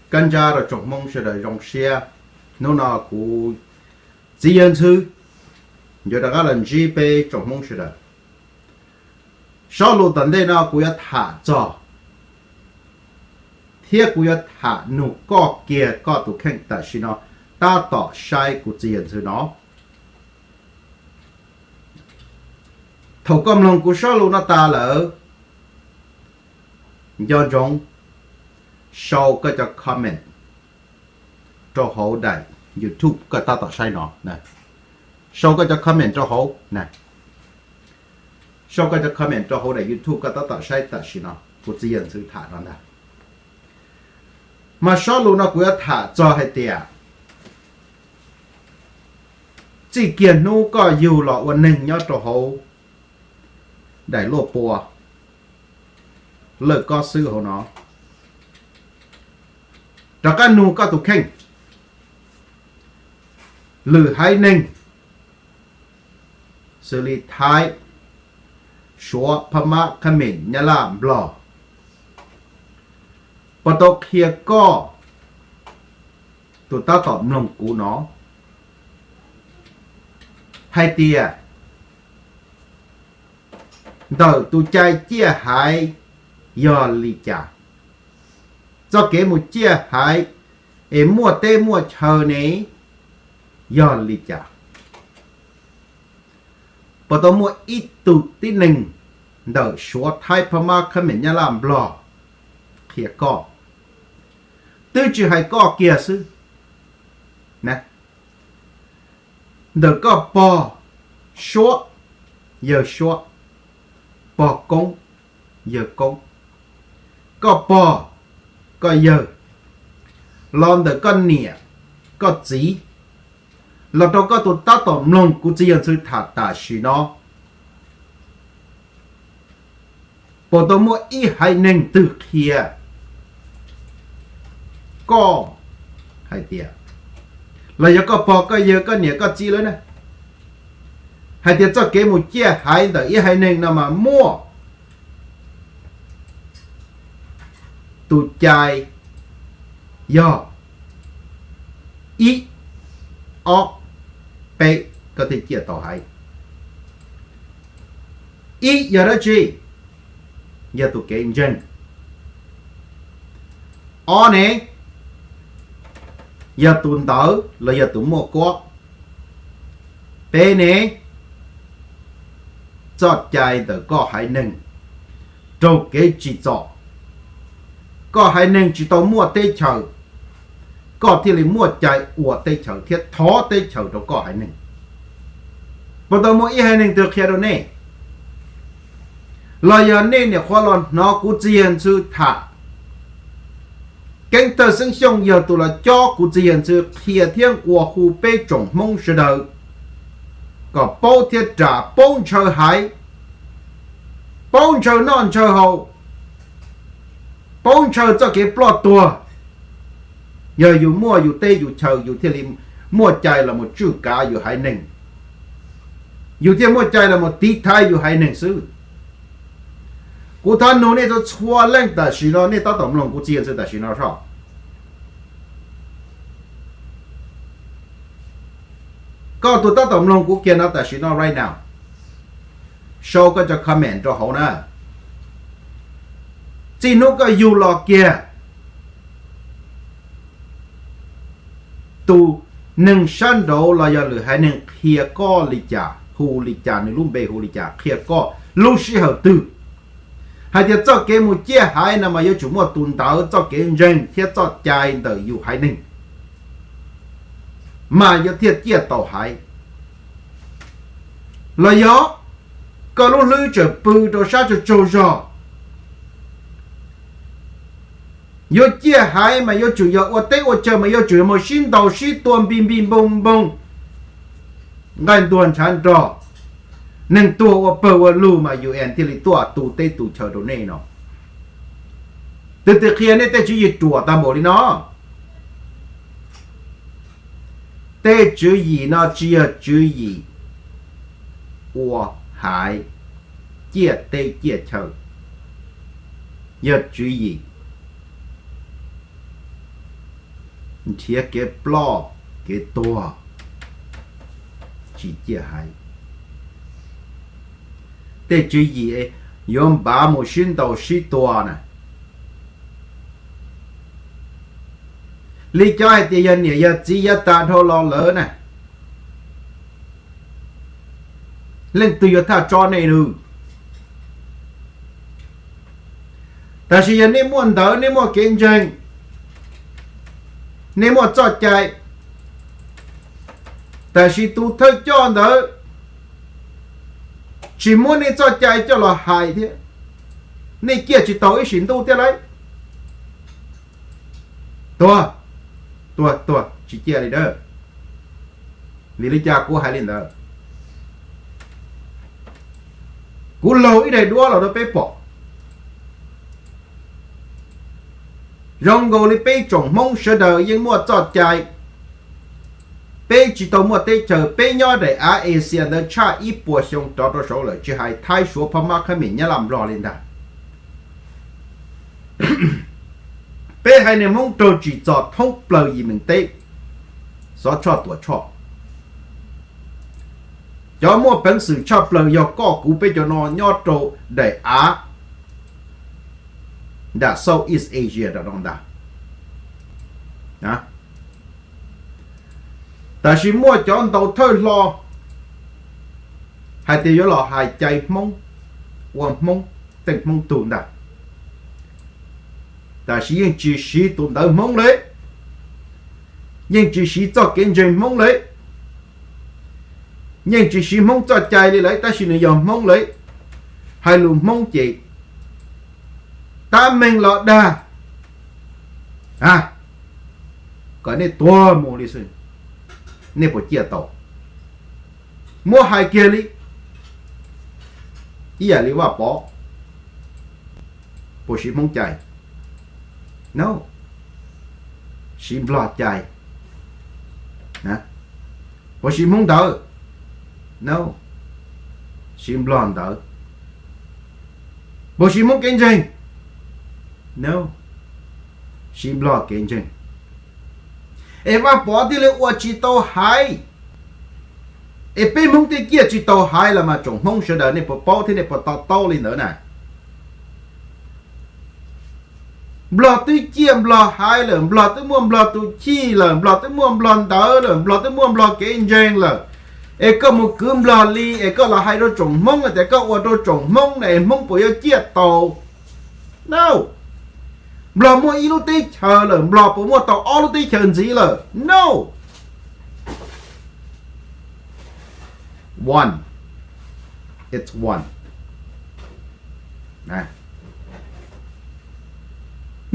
Kab ntsab rau tsoom Hmoob sawv daws zoo siab, hnub no kuv txiv yawg ntxwv yuav rov qab los ntsib peb tsoom Hmoob sawv daws. Sob lus tom ntej no kuv yuav tham txog thiab kuv yuav tham nug koj kiag koj tus kheej tam sim no tab tom saib kuv txiv yawg ntxwv no. Thaum koj mloog kuv sob lus no tas lawm, nco ntsoov sau koj cov comment rau hauv daim YouTube koj tab tom saib no. Sau koj cov comment rau hauv, sau koj cov comment rau hauv daim YouTube koj tab tom saib tam sim no kuv txiv yawg ntxwv tham no ntag. Mas sob lus no kuv yuav tham txog hais tias txij kiag hnub koj yug los ua neeg nyob rau hauv daim luaj pua lawj kob xwb hauv no, rov qab nug koj tus kheej, lwm haiv neeg xws li Thaib, Suav, Phab Mab, Khab Mem, Nyab Laj, Nplog, puas tau qhia koj tus tab tom mloog kuv no hais tias ntawm tus cai ciaj haiv yog li cas? Txoj kev mus ciaj haiv es muaj teb muaj chaw ne yog li cas? Puas tau muaj ib tug tib neeg ntawm Suav, Thaib, Phab Mab, Khab Mem, Nyab Laj, Nplog qhia koj? Twb tsis hais koj kiag xwb, ntawm koj pog suab, yawg suab, pog koob, yawg koob, koj pog, koj yawg, los ntawm koj niam, koj txiv, los rau koj tus tab tom mloog kuv txiv yawg ntxwv tham tam sim no, puas tau muaj ib haiv neeg twg qhia koj hais tias, los yog koj pog koj yawg koj niam koj txiv lawv na, hais tias txoj kev mus ciaj haiv ntawm ib haiv neeg no mas muaj tus cai yog ib, ob, peb, koj thiaj ciaj tau haiv. Ib yog dab tsi? Yog tus kev ntseeg. Ob ne, yog tus ntawv los yog tus muaj kuab. Peb ne, txoj cai ntawm koj haiv neeg raug kev tsim txom, koj haiv neeg tsis tau muaj teb chaws, koj thiaj li muaj cai ua teb chaws thiab thov teb chaws rau koj haiv neeg. Puas tau muaj ib haiv neeg twg qhia rau nej? Los yog nej niam qhuav los hnov kuv txiv yawg ntxwv tham, Keeb Thawj Xeeb Xyooj yog tus los cob kuv txiv yawg ntxwv qhia thiab nqua hu peb tsoom Hmoob sawv daws kom paub thiab ras, paub ntshaw haiv, paub ntshaw noj ntshaw haus, paub ntshaw txoj kev ploj tuag. Yog yus muaj yus teb yus chaw yus thiaj li muaj cai los mus tswj kav yus haiv neeg, yus thiaj muaj cai los mus tiv thaiv yus haiv neeg xwb. Kuv thov nug nej txhua txhua leej tam sim no nej tab tom mloog kuv txiv yawg ntxwv tam sim no soj, koj tus tab tom mloog kuv kiag no tam sim no right now, sau koj cov comment rau hauv na. Txij hnub koj yug los kiag, tus neeg sab nraud los yog lwm haiv neeg qhia koj li cas, hu li cas, nws lub npe hu li cas, qhia koj lub sij hawm twg hais tias txoj kev mus ciaj haiv no mas yuav tsum muaj tus ntawv txoj kev ntseeg thiab txoj cai ntawm yus haiv neeg mas yuav thiaj ciaj tau haiv. Los yog koj lub hlwb tseem pw rau sab tsaug tsaug zog, yuav ciaj haiv mas yuav tsum yog ua teb ua chaw mas yuav tsum yog mus sib ntaus sib tua npig npig npoog npoog, nqaij ntuag ntshav nrog, neeg tuag ua pawg ua lug mas U N thiaj li tuaj tu teb tu chaw rau nej no. Twg twg qhia nej tej tswv yim ruam tag npaum li no? Tej tswv yim no tsis yog tswv yim ua haiv, ciaj teb ciaj chaw, yog tswv yim nrhiav kev ploj kev tuag, tsis ciaj haiv. Tej tswv yim yuav npav mus sib ntaus sib tua na. Li cov hais tias yog niam yog txiv yav tas dhau los lawm na, leej twg yuav thaj tso nej lawm? Tab sis yog nej muaj ntawv, nej muaj kev ntseeg, nej muaj txoj cai, tab sis tus thawj coj ntawd tsis muab nej txoj cai coj los hais thiab, nej ciaj tsis taus ib sim ntuj thiab lauj. Tuag, tuag, tuag, tsis ciaj li dab. Vim li cas kuv hais li ntawd? Kuv laug ib daim duab los rau peb pom. Zoo nkaus li peb tsoom Hmoob sawv daws yeej muaj txoj cai. Peb tsis tau muaj teb chaws, peb nyob daim av Asia ntawd tshaj ib puas xyoo rov rau saud lawm, tsis hais Thaib, Suav, Phab Mab, Khab Mim, Nyab Laj, Nplog li ntag. Peb haiv neeg Hmoob raug tsim txom thoob plaws yim meem teb, xov tshoj tuam tshoj. Cov muaj peev xwm tshaj plaws yog koj kuv peb cov no nyob rau daim av nram Southeast Asia no ntag. Tab sis muaj cov ntaus thawj hlo hais tias yuav los hais cai Hmoob, ua Hmoob, teej Hmoob tug ntag. Tab sis yeej tsis siv tus ntawv Hmoob li, yeej tsis siv txoj kev ntseeg Hmoob li, yeej tsis siv Hmoob txoj cai li lawm, tab sis nws yog Hmoob li. Hais lus Hmoob ces tab meeg los dag, kom nej tuag mus li xwb, nej puas ciaj tau? Muab hais kiag li, ib yam li Vaj Pov, puas siv Hmoob cai? No. Siv Nplog cai. Puas siv Hmoob ntawv? No. Siv Nplog ntawv. Puas siv Hmoob kev ntseeg? No. Siv Nplog kev ntseeg. Es Vaj Pov thiaj li ua tsis tau haiv, es peb Hmoob thiaj ciaj tsis tau haiv los mas tsoom Hmoob sawv daws nej puas paub thiab nej puas to taub li ntawd na? Nplog twb ciaj Nplog haiv lawm, Nplog twb muaj Nplog tus chij lawm, Nplog twb muaj Nplog ntawv lawm, Nplog twb muaj Nplog kev ntseeg lawm, es koj mus kwv Nplog li es koj los hais rau tsoom Hmoob tias koj ua rau tsoom Hmoob na es Hmoob puas yuav ciaj tau? No. Nplog muaj ib lub teb chaws lawm, Nplog puas muaj tau ob lub teb chaws ntxiv lawm? No. One. It's one.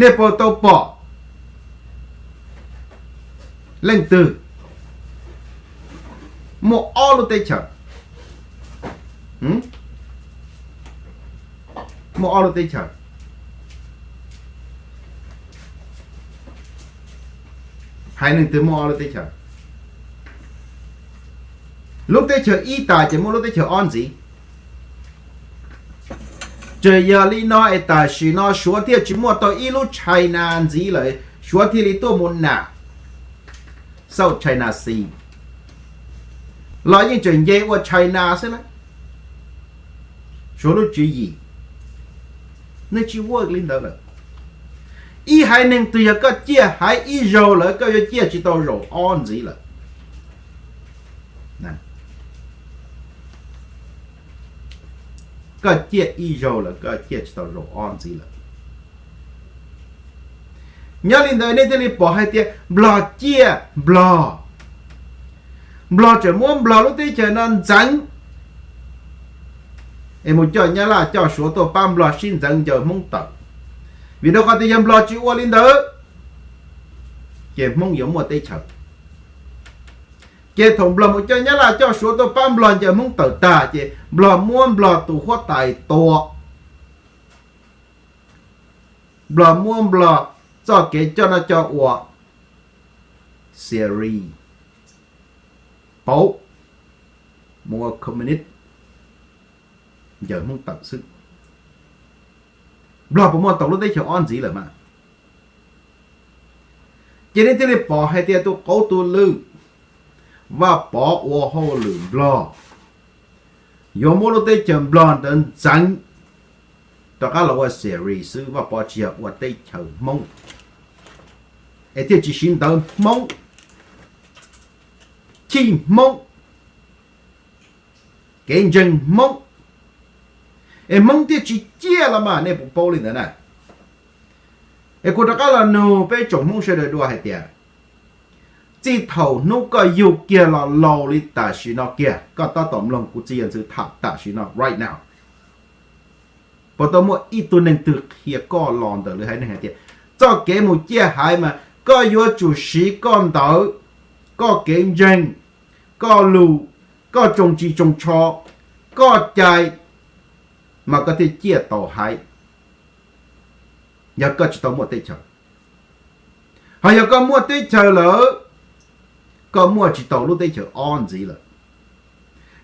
Nej puas tau pom leej twg muaj ob lub teb chaws? Muaj ob lub teb chaws. Hais leej twg muaj ob lub teb chaws? Lub teb chaws ib tas ces muaj lub teb chaws ob ntxiv. Tseem yog li no es tam sim no Suav thiaj tsis muaj tau ib lub China ntxiv lawm, Suav thiaj li tuaj mus nam South China Sea los yeej tseem nce ua China xwb na. Suav lub tswv yim nej tsis work li ntawd lawm. Ib haiv neeg twg yog koj ciaj haiv ib zaug lawm koj yuav ciaj tsis tau zaum ob ntxiv lawm. Koj ciaj ib zaug lawm koj ciaj tsis tau zaum ob ntxiv lawm. Nyob li ntawd nej thiaj li pom hais tias Nplog ciaj Nplog, Nplog tseem muab Nplog lub teb chaws no ntxeev es mus coj Nyab Laj coj Suav tuaj pab Nplog sib ntxeev ncaws Hmoob tawm. Vim rau qhov tias yog Nplog tsis ua li ntawd ces Hmoob yuav muaj teb chaws. Ces thaum Nplog mus coj Nyab Laj coj Suav tuaj pab Nplog ncaws Hmoob tawm tag ces Nplog muab Nplog tus huab tais tua, Nplog muab Nplog txoj kev coj noj coj ua, Syria, pauv mus ua communist ncaws Hmoob tawm xwb. Nplog puas muaj tau lub teb chaws ob ntxiv lawm mas? Ces nej thiaj li pom hais tias tus qauv tus lwm Vaj Pov ua hauj lwm Nplog, yuav muab lub teb chaws Nplog ntawd ntxeev rov qab los ua series xwb, Vaj Pov tsis yog ua teb chaws Hmoob, es thiaj tsis siv ntawv Hmoob, chij Hmoob, kev ntseeg Hmoob, es Hmoob thiaj tsis ciaj los mas nej puas paub li ntawd na? Es kuv rov qab los nug peb tsoom Hmoob sawv daws dua hais tias, txij thaum hnub koj yug kiag los laus li tam sim no kiag, koj tab tom mloog kuv txiv yawg ntxwv tham tam sim no right now, puas tau muaj ib tug neeg twg qhia koj los ntawm lwm haiv neeg hais tias txoj kev mus ciaj haiv mas koj yuav tsum siv koj ntawv, koj kev ntseeg, koj lus, koj tsoos tsis tsoos tsho, koj cai, mas koj thiaj ciaj tau haiv, yog koj tsis tau muaj teb chaws. Ho yog koj muaj teb chaws lawm, koj muaj tsis tau lub teb chaws ob ntxiv lawm.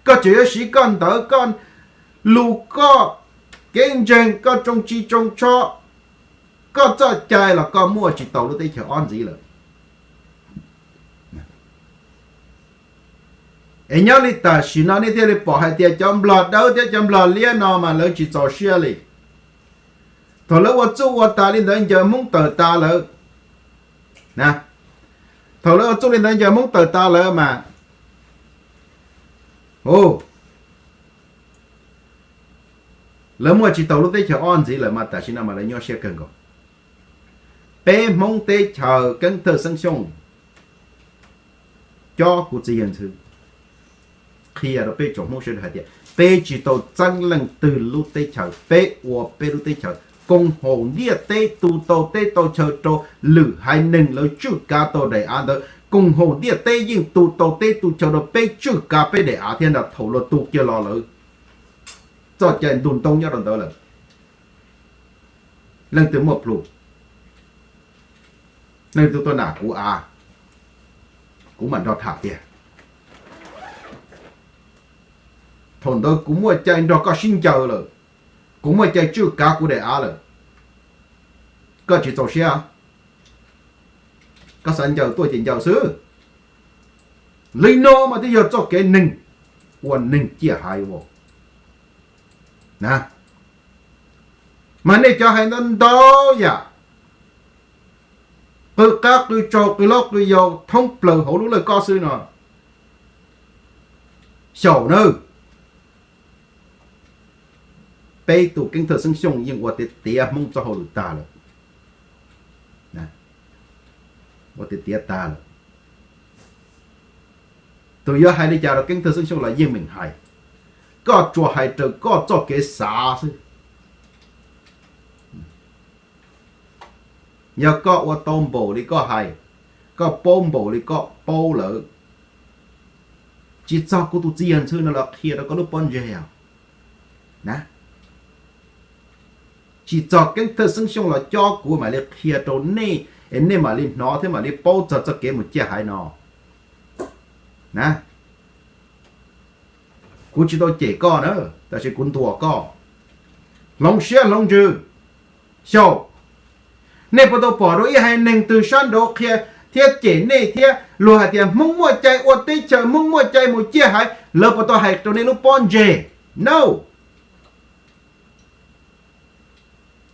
Koj tseem yuav siv koj ntawv, koj lus, koj kev ntseeg, koj tsoos tsis tsoos tsho, koj txoj cai los koj muaj tsis tau lub teb chaws ob ntxiv lawm. Es nyob li tam sim no nej thiaj li pom hais tias cov Nplog dawb thiab cov Nplog liab no mas lawv tsis txaus siab li. Thaum lawv ua txuj ua tas li ntawd ncaws Hmoob tawm tas lawm, thaum lawv ua txuj li ntawd ncaws Hmoob tawm tas lawm mas, lawv muaj tsis tau lub teb chaws ob ntxiv lawm mas tam sim no mas lawv nyuaj siab kawg nkaus. Peb Hmoob teb chaws Keeb Thawj Xeeb Xyooj, cob kuv txiv yawg ntxwv, qhia rau peb tsoom Hmoob sawv daws hais tias peb tsis tau txeeb leej twg lub teb chaws, peb ua peb lub teb chaws. Koom haum ntiaj teb tu tau teb tau chaw rau lwm haiv neeg lawv tswj kav tau daim av ntawd, koom haum ntiaj teb yeej tu tau teb tu chaw rau peb tswj kav peb daim av thiab ntag. Thaum luag tu kiag los lawm, txoj cai ntuj ntoo nyob rau ntawd lawm. Leej twg muaj plhu, leej twg tuaj nam kuv av, kuv mam nrog tham tiag. Thaum ntawd kuv muaj cai nrog koj sib ncaws lawm, kuv muaj cai tswj kav kuv daim av lawm. Koj tsis txaus siab, koj xav ncaws tuaj ces ncaws xwb. Li no mas twb yog txoj kev neeg ua neeg ciaj haiv ua na. Mas nej cov hais ntau ntau yam, qw qab qw tsaug qw hlob qw yau thoob plaws hauv lub laj kob xwb no, xyaum nawb. Peb tus Keeb Thawj Xeeb Xyooj yeej ua tiav tiav Hmoob txoj hauj lwm tag lawm. Ua tiav tiav tag lawm. Tus yuav hais li cas rau Keeb Thawj Xeeb Xyooj los yeej meem hais. Koj tsuas hais raws koj txoj kev xav xwb. Yog koj ua tau npaum li koj hais, koj paub npaum li koj paub lawm, tsis txog kuv tus txiv yawg ntxhw no los qhia rau koj lub pob ntseg os na. Tsis txog Keeb Thawj Xeeb Xyooj los cob kuv mam li qhia rau nej es nej mam li hnov thiab mam li paub txog txoj kev mus ciaj haiv no na. Kuv tsis tau cem koj na, tab sis kuv ntuas koj hloov siab hloov ntsws. Xyaum, nej puas tau pom rau ib haiv neeg twg sab nraud qhia thiab cem nej thiab luag hais tias Hmoob muaj cai ua teb chaws, Hmoob muaj cai mus ciaj haiv, lawv puas tau hais rau nej lub pob ntseg? No.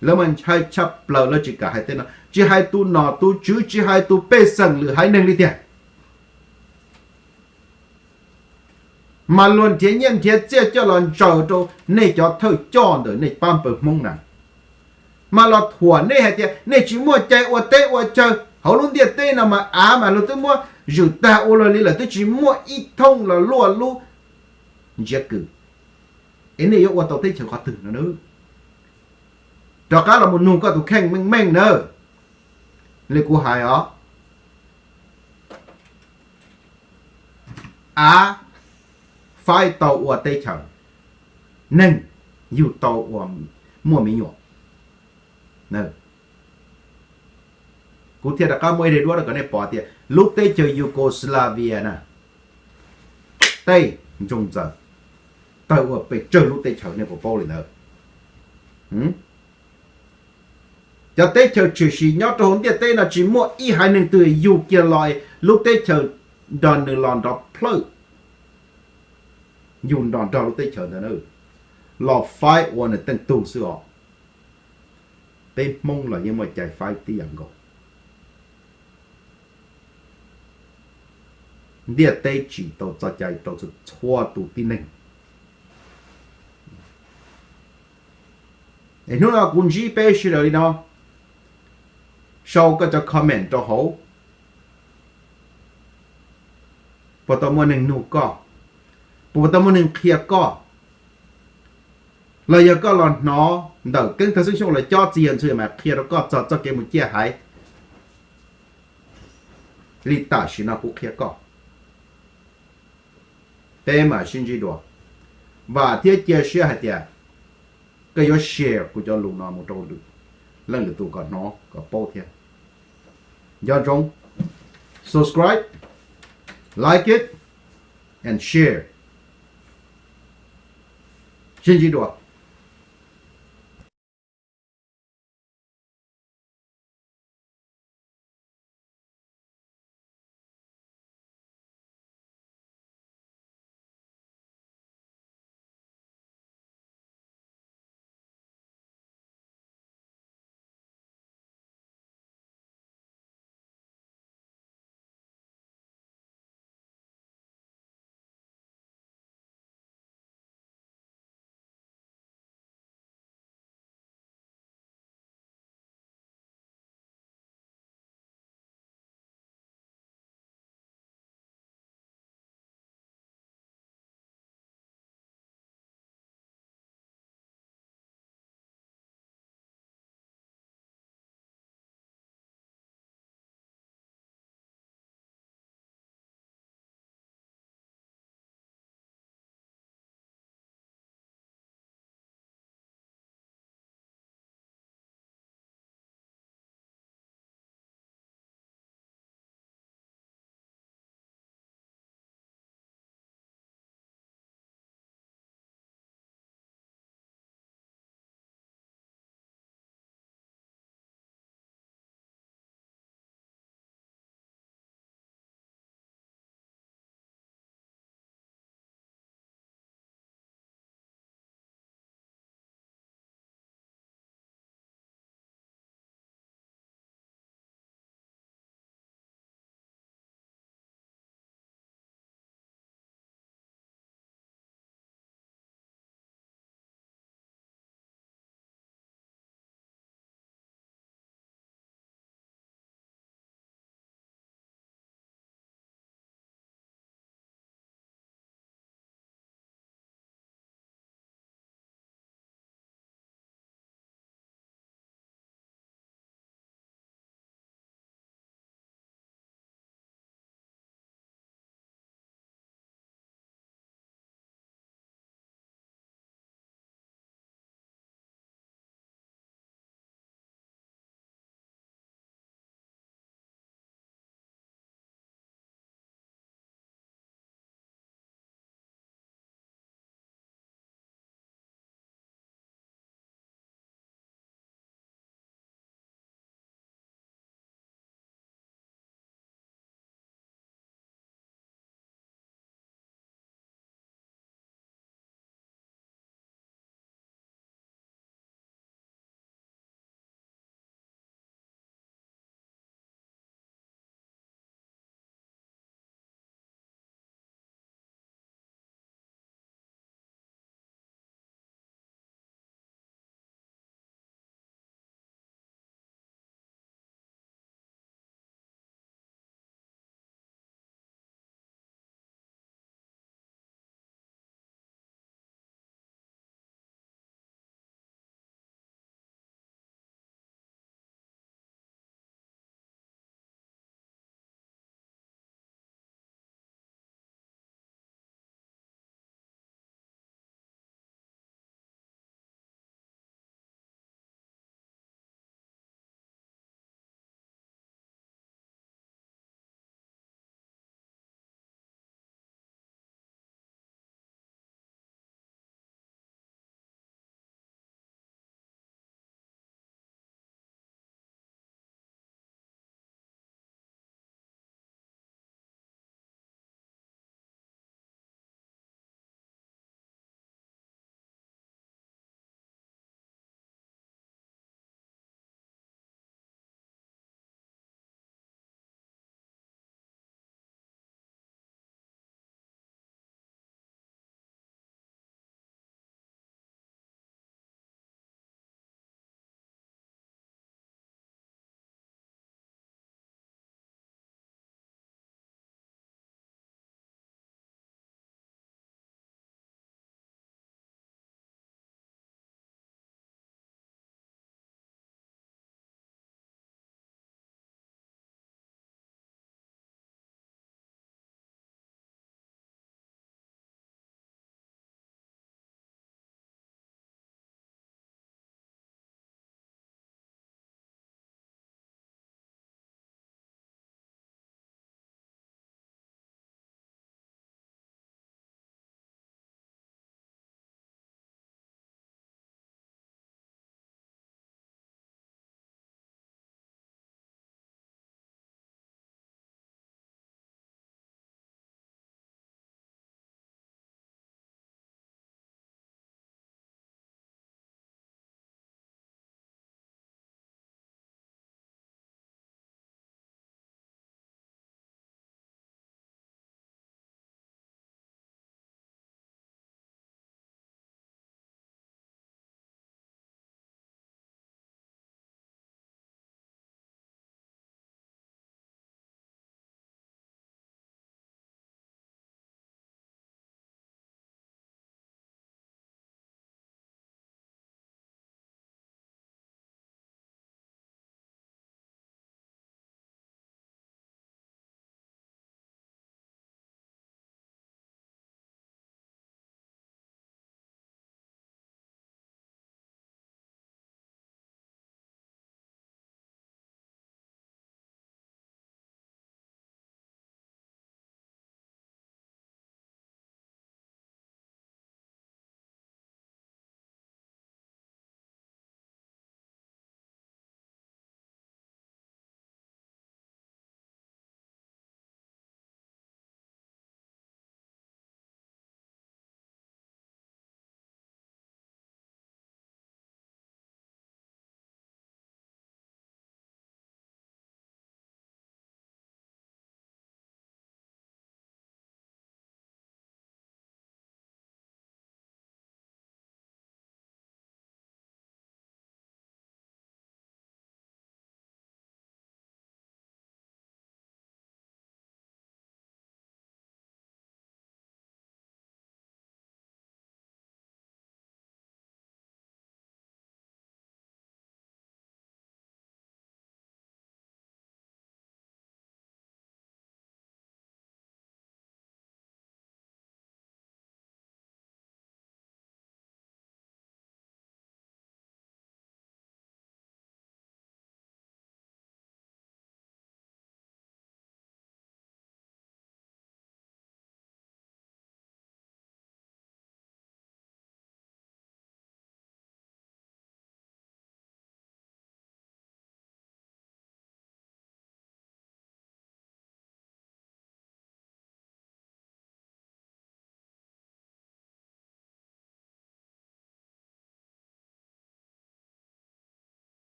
Lawv mas ntshai tshaj plaws, lawv tsis kam hais tej no, tsis hais tus nom tus tswv, tsis hais tus pej xeem lwm haiv neeg li tiag. Mas luag nrhiav nyiaj nrhiav txiaj coj los ntsaws rau nej cov thawj coj ntawm nej pab npawg Hmoob na, mas los thuam nej hais tias nej tsis muaj cai ua teb ua chaw. Hauv lub ntiaj teb no mas av mas luag twb muab zwm tag ua luag li lawm, twb tsis muaj ib thooj los luaj lub ntsiav kws, es nej yuav ua tau teb chaws qhov twg no? Rov qab los mus nug koj tus kheej meej meej na. Li kuv hais os, av faib tau ua teb chaws, neeg yug tau ua muaj me nyuam. Kuv thiaj rov qab muab ib daim duab rau kom nej pom tias lub teb chaws Yugoslavia na, tej ntsoog ntxaws tawg ua pes tsawg lub teb chaws, nej puas paub li ntawd? Cov teb chaws tshwm sim nyob rau hauv ntiaj teb no tsis muaj ib haiv neeg twg yug kiag los lub teb chaws nrog nws los nrov plhawj, yug nrog nrog lub teb chaws ntawd na, los faib ua nws teej tug xwb os. Peb Hmoob los yeej muaj cai faib tib yam nkaus. Ntiaj teb tsim tau txoj cai rau txhua tus tib neeg. Es hnub no kuv ntsib peb sawv daws li no, sau koj cov comment rau hauv. Puas tau muaj neeg nug koj? Puas tau muaj neeg qhia koj? Los yog koj los hnov ntawm Keeb Thawj Xeeb Xyooj lawv cob txiv yawg Ntxhw Yaj Maim qhia rau koj txog txoj kev mus ciaj haiv li tam sim no kuv qhia koj, peb mam sib ntsib dua. Vam thiab cia siab hais tias koj yuav share kuv cov lus no mus rau leej lwm tus kom hnov kom paub thiab. Nco ntsoov subscribe, like it and share. Sib ntsib dua.